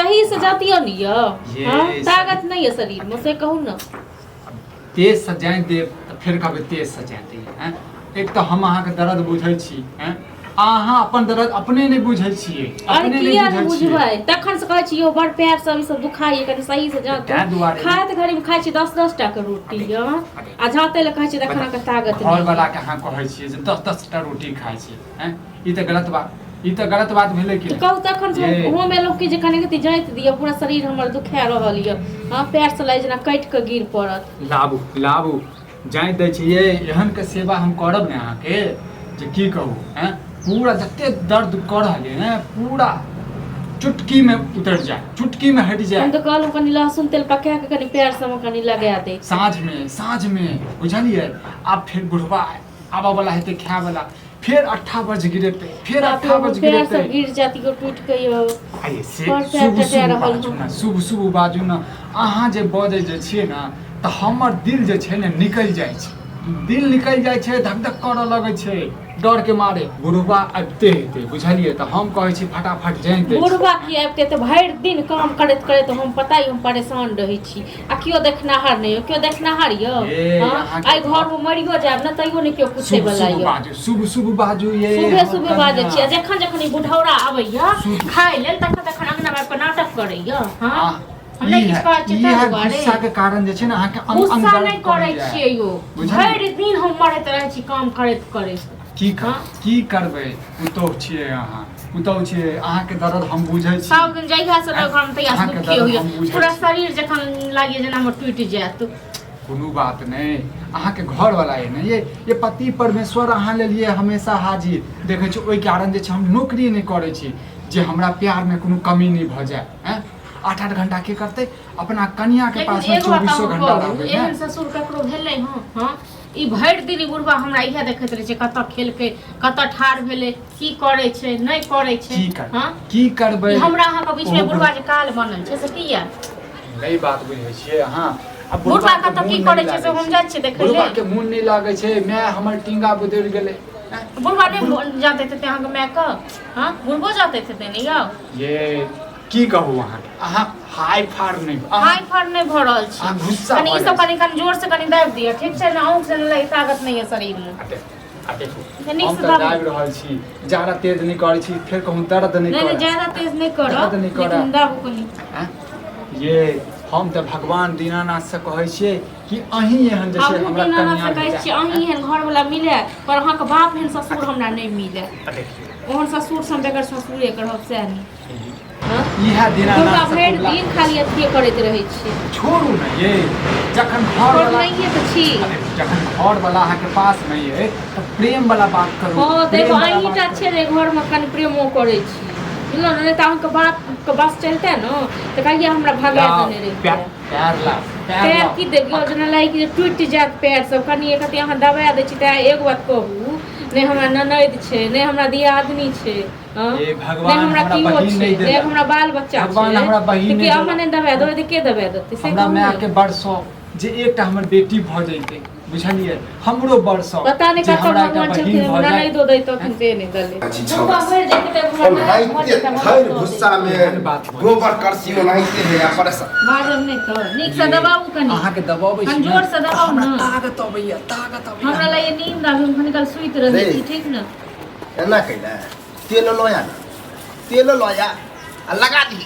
सही से जातियो नहीं यौ। ये हाँ सही। ताकत नहीं है शरीर में से कहू ना। तेज से जानि देब तऽ फेर कहबै तेज से जानि दैए। हैं, एक तऽ हम अहाँके दर्द बुझै छी, हैं, अहाँ अपन दर्द अपने नहि बुझै छियै। अरे अपने नहि किया नहि बुझै छियै। बुझबै, तखन से कहै छी यौ बड़ पैर सब ई सब दुखाइए, कनि सही से जाँतू। ताहि दुआरे। खाइत घड़ी में खाइ छी 10-10 टा के रोटी यौ, आ जाँतै लए कहै छी तखन अहाँके ताकत घर नहि। वाला के अहाँ कहै छियै जे 10-10 टा रोटी खाइ छी। हैं, ई तऽ गलत बात, ई तऽ गलत बात भेलै कि तऽ कहू तखन से ये। हम एलहुँ कि जे कनि कति जाँति दिअ, पूरा शरीर हमर दुखा रहल यऽ। हँ, पैर से लागि जेना कटि कऽ गिर पड़त। लाबू लाबू, जाँति दै छी। ये एहन के सेवा हम करब ने अहाँके जे की कहू। हैं, पूरा जते दर्द कऽ रहल यऽ ने पूरा चुटकी में उतरि जाए, चुटकी में हटि जाए। हम तऽ कहलहुँ कनि लहसुन तेल पका कऽ कनि पैर सबमे कनि लगा दे। साँझ में, साँझ में बुझलियै। आब फेर बुढ़वा आबऽ वाला हेतै खाय वाला, फेर अट्ठा बज गिरेतै, फेर बाप रे, अट्ठा बज पैर गिरेतै। सब गिर जात यौ टूटि कऽ यौ। आइए से बड़ पैर शुभ टटा शुभ रहल बाजू हन। ने, शुभ शुभ बाजू ने। अहाँ जे बजै जे छियै ने तऽ हमर दिल जे छै ने निकलि जाइ छै, दिल निकलि जाइ छै, धक धक करऽ लगै छै डर के मारे। बुढ़वा आबिते हेतै बुझलियै, तऽ हम कहै छी फटाफट जानि दै छी। बुढ़वा की आबिते तऽ भरि दिन काम करैत करैत हम पता हम परेशान रहै छी, आ केओ देखनाहार नहि यौ, केओ देखनाहार यौ? ए, हँ? अहाँके आइ घर मे मरियो जायब ने तैयो नहि केओ पूछै शुभ वाला शुभ यौ। बाजू, शुभ शुभ बाजू ये। सुबह हमर सुबह बाजै कनिया। छी, आ जखन जखन ई बुढ़ौरा आबैया शुभ। खाय लेल तखन तखन अंगना मे आबि कऽ नाटक करैया। हँ, आ, हम नहि ई किछु है- कहै छियै ई ताहि है दुआरे। गुस्सा के कारण जे छै ने अहाँके अंग अंग गुस्सा दर्द नहि करै करैया। छियै यौ, बुझलियै? भरि दिन हम मरैत रहै छी काम करैत करैत। की कर हँ? की करबै, पुतोह छियै अहाँ, पुतोह छियै, अहाँके दर्द हम बुझै छी। सब दिन जहिया से लोग हम तहिया से अहाँके दुखी दर्द होइया, हम बुझै पूरा छी। शरीर जखन लागैया जेना हमर टूटि जायत। कोनो बात नहि, अहाँके घरवाला अइ ने ये पति परमेश्वर अहाँ लेल ये हमेशा हाजिर देखै छी। ओहि कारण जे छै हम नौकरी नहि करै छी जे हमरा प्यारमे कोनो कमी नहि भऽ जाय। आँय, 8-8 घंटा के करतै अपना कनिया के लेकिन पास में एगो बात चौबीसों अहाँ घंटा कहू, रहबै एहन ने। ससुर ककरो भेलै? हँ हँ, ई भरि दिन ई बुढ़बा हमरा इएह देखैत रहै छै, कतऽ खेलकै, कतऽ ठाढ़ भेलै, की करै छै नहि करै छै। की करबै? हँ, की करबै? ई हमरा अहाँके बीच में ओहो बुढ़बा जे काल बनल छै से किया? नहि बात बुझै छियै अहाँ। आ बुढ़बा के कतऽ की मोन करै नहि छै से लागै हम जाइ छियै देखै बुढ़बा लेल। के मोन नहि लागै छै, माय हमर टींगा बदलि गेलै। आँय? बुढ़बा नहि जाते हेतै अहाँके मायके? हँ, बुढ़बो जाते हेतै ने यौ। ये की कहू अहाँके, अहाँ हाई फार नहि, अहाँ हाई फार नहि भऽ रहल छी। अहाँ गुस्सा कनि भऽ ई सब जाइ कनि कनि जोर से कनि दाबि दिअ, ठीक छै ने? अहूँके से नहि ताकत नहि यऽ शरीर मे। आ देख, आ देखू, नीक हम से तऽ दाबू। दाबि रहल छी, ज्यादा तेज नहि करै छी, फेर कहूँ दर्द नहि नहि नहि करत। ज्यादा तेज नहि करब, दर्द नहि करब। लेकिन दाबू कनि। आँय? ये हम तऽ भगवान दीनानाथ से कहै छियै कि अहीं एहन जे छै हमहूँ हमरा दीनानाथ कन्या से कहै भेटा। छियै अहीं एहन घरवला मिले, पर अहाँके बाप एहन ससुर हमरा नहि मिले। आ देखियौ, ओहन ससुर से हम बगैर ससुरे के रहब सएह नीक। हँ? इएह बुढ़बा दीनानाथ से भरि कबुला। दिन खाली अथिये करैत रहै छै। छोड़ू ने ये, जखन घर वाला छोड़नैये तऽ छी। अरे, जखन घर वाला अहाँके पास नहि अइ तऽ प्रेम वाला बात करू। हँ, तऽ प्रेम एगो वाला अहीं बात टा करू। छियै जे घरमे कनि प्रेमो करै छी, बुझलहुँ ने? नहि तऽ अहाँके बाप के बस चलते ने तऽ कहिया हमरा भगा लाउ, देने रहितै। पैर लाउ, पैर पैर लाउ। की देबियौ, जेना लागि जे टूटि जायत पैर सब। कनि एक रत्ती अहाँ दबा दै छी तऽ। एगो बात कहू, नहि हमरा ननैद छै, नहि हमरा दियादनी छै, हँ? हे नहि भगवान, हमरा हमरा केओ बहिन छै, नहि नहि देलक। हमरा बाल बच्चा भगवान छै, हमरा बहिन तऽ नहि के अहाँ देलक। नहि दबा देबै तऽ के दबा देतै से हमरा कहू माय ने। के बड़ शौक जे एकटा हमर बेटी भऽ जैतै, बुझलियै? हमरो बड़ शौक पता नहि जे कतऽ हमरा एकटा भगवान बहिन छलखिन, भऽ जाय। ननैदो दैतथिन से नहि देलै। अछि बुढ़बा छौड़ा मरि जेतै तऽ हमरा ननैद भऽ ओनाहिते जेतै, हमरा थैर दऽ देतै। भुस्सा मे एहन बात भऽ गोबर करसी ओनाहिते है आ परेशान। बाजब नहि तऽ नीकसँ दबाउ कनि। अहाँके दबाबै छी कनि ने, जोरसँ तऽ दबाउ हमरा ने। ताकत अबैया, ताकत अबैया। हमरा लगैए नींद आबि, हम कनि काल सुति रहै रे। छी, ठीक ने? एना कैला तेल लया ने, तेल लया आ लगा दी,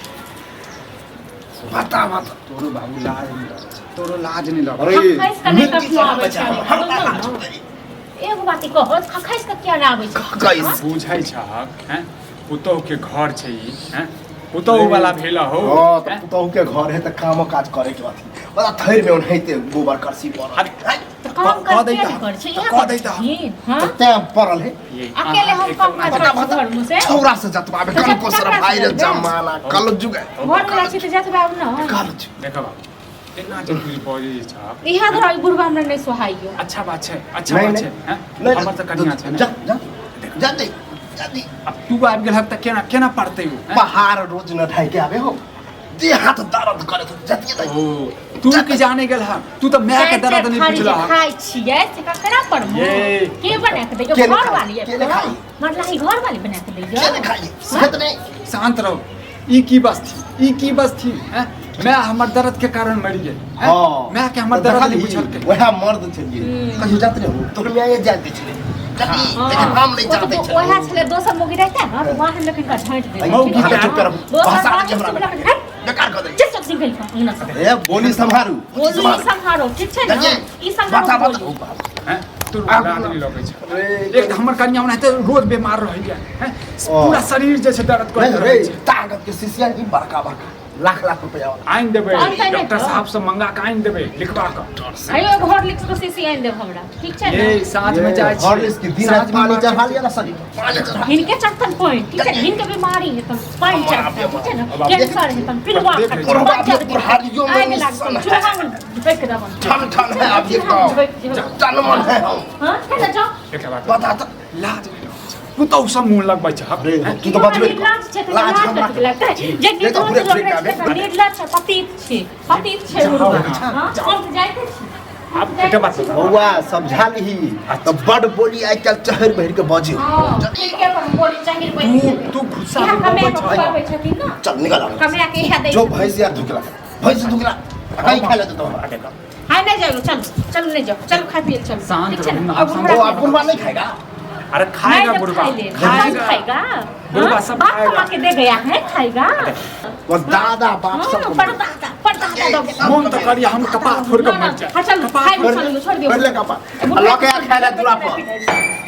बता बता। तोरो बाबू लाज नहि लगै छै, तोरो लाज नहि लगै। अरे खखसि कऽ नहि मिट्टी कखनो से आबै बचा छै, हमरा बुझलहुँ ने? एगो बात ई कहत, खखसि कऽ किया नहि आबै छै? खखसि। बुझै छहक हैं, पुतोह के घर छै ई, हैं, पुतोह वाला भेल हो। हाँ, तऽ हैं? पुतहु के घर है तऽ कामो काज करे के अथी बता, थैर में ओनाहिते गोबर करसी पड़ल अरे, है। तऽ काम कऽ काज दै किया तऽ, नहि करै छै? तऽ इएह कऽ दै करै तऽ। छथिन, हँ? तऽ तैं पड़ल है। ये, अकेले अहाँ हम एकदम काम काज बता करै छी बता, घरमे से? छौड़ा से जतबाबे तऽ कनको ककरा सर से भाई रे जतबे? जमाना कल जुग है। घरवला छी तऽ जतबे आब ने। कल जुग। देखऽ बाबू, एना जे तू बजै छह। इएह दुआरे ई बुढ़बा हमरा नहि सोहाइयो। अच्छा बात छै, अच्छा नहीं, बात नहीं। छै, हैं? नहीं, हमर तऽ कनिया छै ने। जा जा जा दे, जा दे। अब तू आबि गेलहक तऽ केना केना पड़तै ओ, हैं? पहाड़ रोज न ढाई के आबे हो, देह हाथ दर्द करे तो जतिए दे। ओ तू की जाने गेल हा, तू तऽ माय के चारि दर्द चारि नहीं थारी जे बुझलहक। खाइ छियै से ककरा पर मुँह? ये। के बना के दैया? के नहि घर खाइ? वाली के नहि खाइ? मरलाही घर वाली बना के दैया? के नहीं खाई सेहत नहीं। शांत रहो, ई की बस थी, ई की बस थी, हैं? मैं हमर दर्द के कारण मरि गेल, हैं? हाँ। मैं के हमर तऽ दर्द नहीं देखलही, बुझलकै। वएह मर्द छलियै। कहियो जात नहि हो तोहर माय जाइत दै छलै। हाँ। लेकिन हम नहि ओ तऽ जात दै ओएह छलियै। छलै, दोसर मौगी रहितै ने तऽ वहाँ हम हिनका झाँटि देबै। मौगी ठीक के छै? चुप करब। दोसर भाषा बात के हमरा चुप रह, हट, बेकार कऽ दै। चल चल निकलि कऽ अंगना सँ। ए बोली सम्हारू। बोली सम्हारो, ठीक छै ने? ई सम्हारो बता बोली। बता। हैं? तोर लाज नहीं लगै छै। एक तऽ हमर कनिया ओनाहिते रोज बीमार रहैया, हैं? ओ। पूरा शरीर जे छै दर्द नहीं करैत रे, रहै छै। ताकत के शीशिया की बड़का बड़का लाख लाख रुपया वाला। आनि देबै, आनि देबै डॉक्टर तऽ। साहब से मंगा के आनि देबै लिखवा कऽ। आइयो एगो हॉर्लिक्स के शीशी आनि देब हमरा, ठीक छै ने? ये साँझ में जाइ छी। हॉर्लिक्स की दिन रात साँझ में पानी मार्केट चढ़ा लिया ना शरीर पर, पानी चढ़ा। हिनके चढ़तन पानि, ठीक छै ने? हिनके बीमारी हेतन पानि चढ़तन, ठीक छै ने? कैंसर हेतन, पिलुआ देख खतन, बुढ़वा बच्चा भी बुढ़ारियों में आगि लागतन, निशान है। चूल्हा में झोंकि देबन। ठन ठन है अभी चूल्हा में एकदम। झोंकि देबन। तन मन है हम। हाँ, केना जाउ? एकटा बात बता तऽ। लाज नहि लगै छै, पुतहु सब मुँह लगबै छै। अरे तू तऽ बचबे निर्लज छै तऽ लाज लाज हमरा कथी लगतै? जे नहीं तऽ निर्दोष पूरे लोक फ्रीका रहै छै में। तऽ निर्लज छै, पतित छै, पतित छै जाओ बुढ़वा। ना, हाँ, जाओ। हम तऽ जाइते छी। आब एकटा बात बताउ। बौआ समझा लिही तऽ बड बोली आइ काल्हि चहरि बहिर के बजे। हाँ, ठीके पर बोली चाहिए बनि तू जेतै। तू गुस्सा इएह में कमाए बबै कऽ छै। खुआबै छथिन ने। चल निकल आब। कमाए कऽ इएह दै जो छथिन। भैंस यार धुकला, भैंस धुकला कहीं खाइ ले देतो हमरा। हाय नहीं जाओ, चलो चलो नहीं जाओ, चलो खा पिए चलो। शांत ठीक छै रहू ने? ना, अब शांत हमरा ओ अब बुढ़वा नहीं खाएगा। अरे खाएगा नहीं जब बुढ़वा, खाई ले, खाएगा। सब खाएगा। बुढ़वा हाँ? सब बाप खाएगा। कमा के दे गया है, खाएगा। और दादा बाप सब हाँ, परदादा परदादा दो। मोन तऽ करिया हम कपार फोड़ि कऽ मरि जाए। हाँ, चल कपार खाइ फोड़ि छोड़ दियो, छोड़ दियो। पहिले कपा बुढ़वा लऽ के आ खाइ ले दूरा पर।